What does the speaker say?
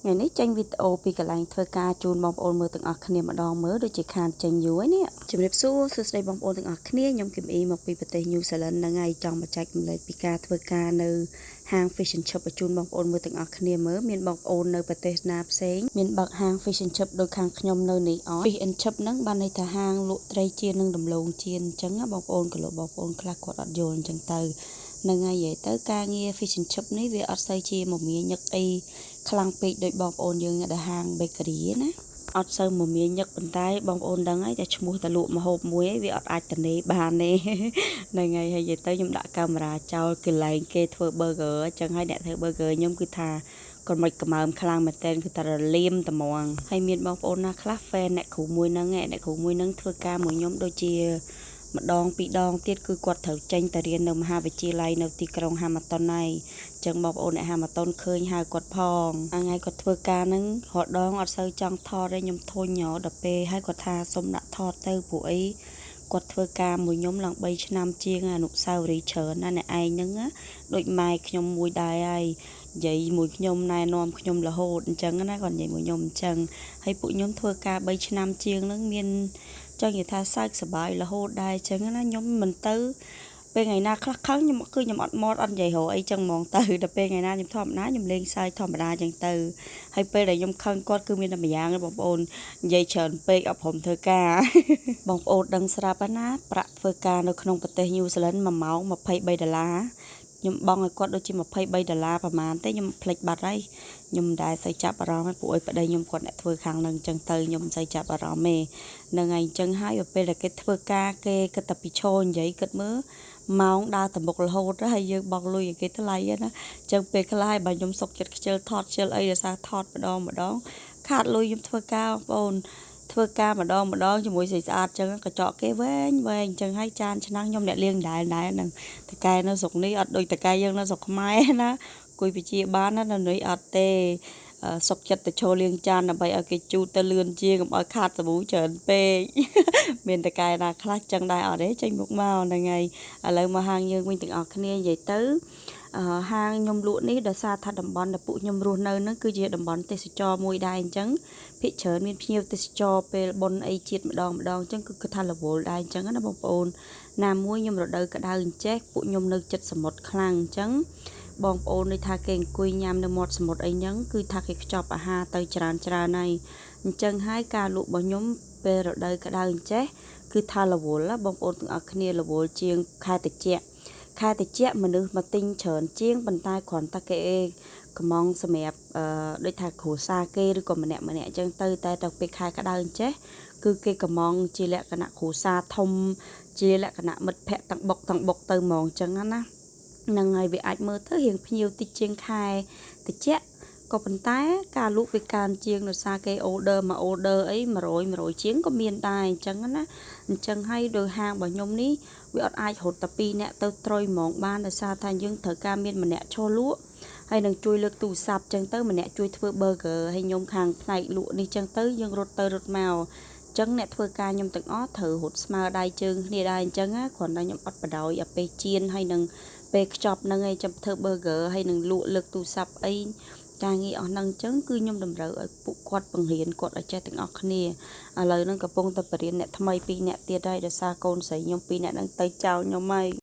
ថ្ងៃនេះចេញវីដេអូពីកន្លែងធ្វើការជូនបងប្អូនមើលទាំងអស់គ្នាម្ដងមើលដូចជាខានចេញយូរហើយនេះជំរាបសួរសួស្តីបងប្អូនទាំងអស់គ្នាខ្ញុំគឹមអ៊ីមកពីប្រទេសញូហ្សេឡង់ហ្នឹងហើយចង់មកចែករំលែកពីការធ្វើការនៅហាង Fish and Chip ឲ្យជូនបងប្អូនមើលទាំងអស់គ្នាមើលមានបងប្អូននៅប្រទេសណាផ្សេងមានបើកហាង Fish and Chip ដូចខាងខ្ញុំនៅនេះអត់ Fish and Chip ហ្នឹងបានន័យថាហាងលក់ត្រីចៀននិងដំឡូងចៀនអញ្ចឹងណាបងប្អូនក៏លោកបងប្អូនខ្លះគាត់អត់យល់អញ្ចឹងទៅហ្នឹងហើយនិយាយទៅការងារ Fish and Chip នេះវាអត់សូវជាមមាញឹកអីខ្លាំងពេកដូចបងប្អូនយើងដែលហាង bakery ណាអត់សូវមមាញឹកប៉ុន្តែបងប្អូនដឹងហើយតែឈ្មោះតែលក់ម្ហូបមួយឯងវាអត់អាចតនេបានទេហ្នឹងហើយហើយនិយាយទៅខ្ញុំដាក់កាមេរ៉ាចោលកន្លែងគេធ្វើ burger អញ្ចឹងហើយអ្នកធ្វើ burger ខ្ញុំគឺថាក៏មិនកម្រើមខ្លាំងមែនទែនគឺថារលាមត្មងហើយមានបងប្អូនណាខ្លះ fan អ្នកគ្រូមួយហ្នឹងឯងអ្នកគ្រូមួយហ្នឹងធ្វើការមួយខ្ញុំដូចជាម្ដងពីរដងទៀតគឺគាត់ត្រូវចេញទៅរៀននៅមហាវិទ្យាល័យនៅទីក្រុងហាម៉ាតុនហើយអញ្ចឹងបងប្អូនអ្នកហាម៉ាតុនឃើញហៅគាត់ផងថ្ងៃគាត់ធ្វើការហ្នឹងរដងអត់សូវចង់ថតទេខ្ញុំធុញដល់ពេលហើយគាត់ថាសុំដាក់ថតទៅព្រោះអីគាត់ធ្វើការមួយខ្ញុំឡើង3ឆ្នាំជាងអនុស្សាវរីយ៍ច្រើនណាស់អ្នកឯងហ្នឹងដូចម៉ែខ្ញុំមួយដែរហើយនិយាយមួយខ្ញុំណែនាំខ្ញុំរហូតអញ្ចឹងណាគាត់និយាយមួយខ្ញុំអញ្ចឹងហើយពួកខ្ញុំធ្វើការ3ឆ្នាំជាងហ្នឹងមានចង់និយាយថាសើចសប្បាយរហូតដែរអញ្ចឹងណាខ្ញុំមិនទៅពេលថ្ងៃណាខ្លះខឹងខ្ញុំគឺខ្ញុំអត់មត់អត់និយាយរកអីចឹងហ្មងទៅដល់ពេលថ្ងៃណាខ្ញុំធម្មតាខ្ញុំលេងសើចធម្មតាចឹងទៅហើយពេលដែលខ្ញុំខឹងគាត់គឺមានតែម្យ៉ាងទេបងប្អូននិយាយច្រើនពេកអត់ព្រមធ្វើការបងប្អូនដឹងស្រាប់ហើយណាប្រាក់ធ្វើការនៅក្នុងប្រទេសញូហ្សេឡង់1ម៉ោង23ដុល្លារខ្ញុំបង់ឲ្យគាត់ដូចជា23ដុល្លារប្រហែលទេខ្ញុំភ្លេចបាត់ហើយខ្ញុំមិនដែលសូវចាប់អារម្មណ៍ទេពួកអុយប្តីខ្ញុំគាត់អ្នកធ្វើខាងនឹងអញ្ចឹងទៅខ្ញុំមិនសូវចាប់អារម្មណ៍ទេនឹងហើយអញ្ចឹងហើយពេលដែលគេធ្វើការគេគិតតែពីឈរនិយាយគិតមើលម៉ោងដើរទៅមុខរហូតហើយយើងបង់លុយឲ្យគេថ្លៃណាអញ្ចឹងពេលខ្លះហើយបើខ្ញុំសុកចិត្តខ្ជិលថតខ្ជិលអីដោយសារថតម្ដងម្ដងខាតលុយខ្ញុំធ្វើការបងប្អូនធ្វើការម្ដងម្ដងជាមួយស្រីស្អាតចឹងកញ្ចក់គេវែងវែងអញ្ចឹងហើយចានឆ្នាំងខ្ញុំអ្នកលាងដែរដែរហ្នឹងតកែនៅស្រុកនេះអត់ដូចតកែយើងនៅស្រុកខ្មែរណាគួយវិជាបានណានៅនេះអត់ទេសុកចិត្តទៅឈរលាងចានដើម្បីឲ្យគេជូតទៅលឿនជាងកុំឲ្យខាតសាប៊ូច្រើនពេកមានតកែណាខ្លះចឹងដែរអត់ទេចេញមុខមកហ្នឹងហើយឥឡូវមកហាងយើងវិញទាំងអស់គ្នានិយាយទៅហាងខ្ញុំលក់នេះដោយសារថាតំបន់ដែលពួកខ្ញុំរស់នៅហ្នឹងគឺជាតំបន់ទេសចរមួយដែរអញ្ចឹងភាគច្រើនមានភ្ញៀវទេសចរពេលបុណ្យអីជាតិម្ដងម្ដងអញ្ចឹងគឺគឺថារវល់ដែរអញ្ចឹងណាបងប្អូនណាមួយខ្ញុំរដូវក្តៅអញ្ចេះពួកខ្ញុំនៅចិត្តសមុទ្រខ្លាំងអញ្ចឹងបងប្អូនដូចថាគេអង្គុយញ៉ាំនៅមាត់សមុទ្រអីហ្នឹងគឺថាគេខ្ចប់អាហារទៅច្រើនច្រើនហើយអញ្ចឹងហើយការលក់របស់ខ្ញុំពេលរដូវក្តៅអញ្ចេះគឺថារវល់បងប្អូនទាំងអស់គ្នារវល់ជាងខែត្រជាក់ខែត្រជាក់មនុស្សមកទិញច្រើនជាងប៉ុន្តែគ្រាន់តែគេកំងសម្រាប់អឺដូចថាគ្រួសារគេឬក៏ម្នាក់ម្នាក់អញ្ចឹងទៅតែទៅពេលខែក្តៅអញ្ចេះគឺគេកំងជាលក្ខណៈគ្រួសារធំជាលក្ខណៈមិត្តភ័ក្តិទាំងបុកទាំងបុកទៅហ្មងអញ្ចឹងណាហ្នឹងហើយវាអាចមើលទៅរៀងភ្ញៀវតិចជាងខែត្រជាក់ក៏ប៉ុន្តែការលក់វាកើនជាងដោយសារគេ order មក order អី100 100ជាងក៏មានដែរអញ្ចឹងណាអញ្ចឹងហើយដោយហាងរបស់ខ្ញុំនេះវាអត់អាចរត់តែ2នាក់ទៅត្រុយហ្មងបានដោយសារថាយើងត្រូវការមានម្នាក់ឈរលក់ហើយនឹងជួយលើកទូរស័ព្ទអញ្ចឹងទៅម្នាក់ជួយធ្វើ burger ហើយខ្ញុំខាងផ្នែកលក់នេះអញ្ចឹងទៅយើងរត់ទៅរត់មកចឹងអ្នកធ្វើការខ្ញុំទាំងអស់ត្រូវរត់ស្មើដៃជើងគ្នាដែរអញ្ចឹងណាគ្រាន់តែខ្ញុំអត់បដ ாய் អាពេលចៀនហើយនឹងពេលខ្ចប់ហ្នឹងឯងចាំធ្វើ burger ហើយនឹងលក់លើកទូរស័ព្ទអីការងារអស់ហ្នឹងអញ្ចឹងគឺខ្ញុំតម្រូវឲ្យពួកគាត់បង្រៀនគាត់ឲ្យចេះទាំងអស់គ្នាឥឡូវហ្នឹងកំពុងតែបរៀនអ្នកថ្មី2នាក់ទៀតហើយដោយសារកូនស្រីខ្ញុំ2នាក់ហ្នឹងទៅចោលខ្ញុំហើយ។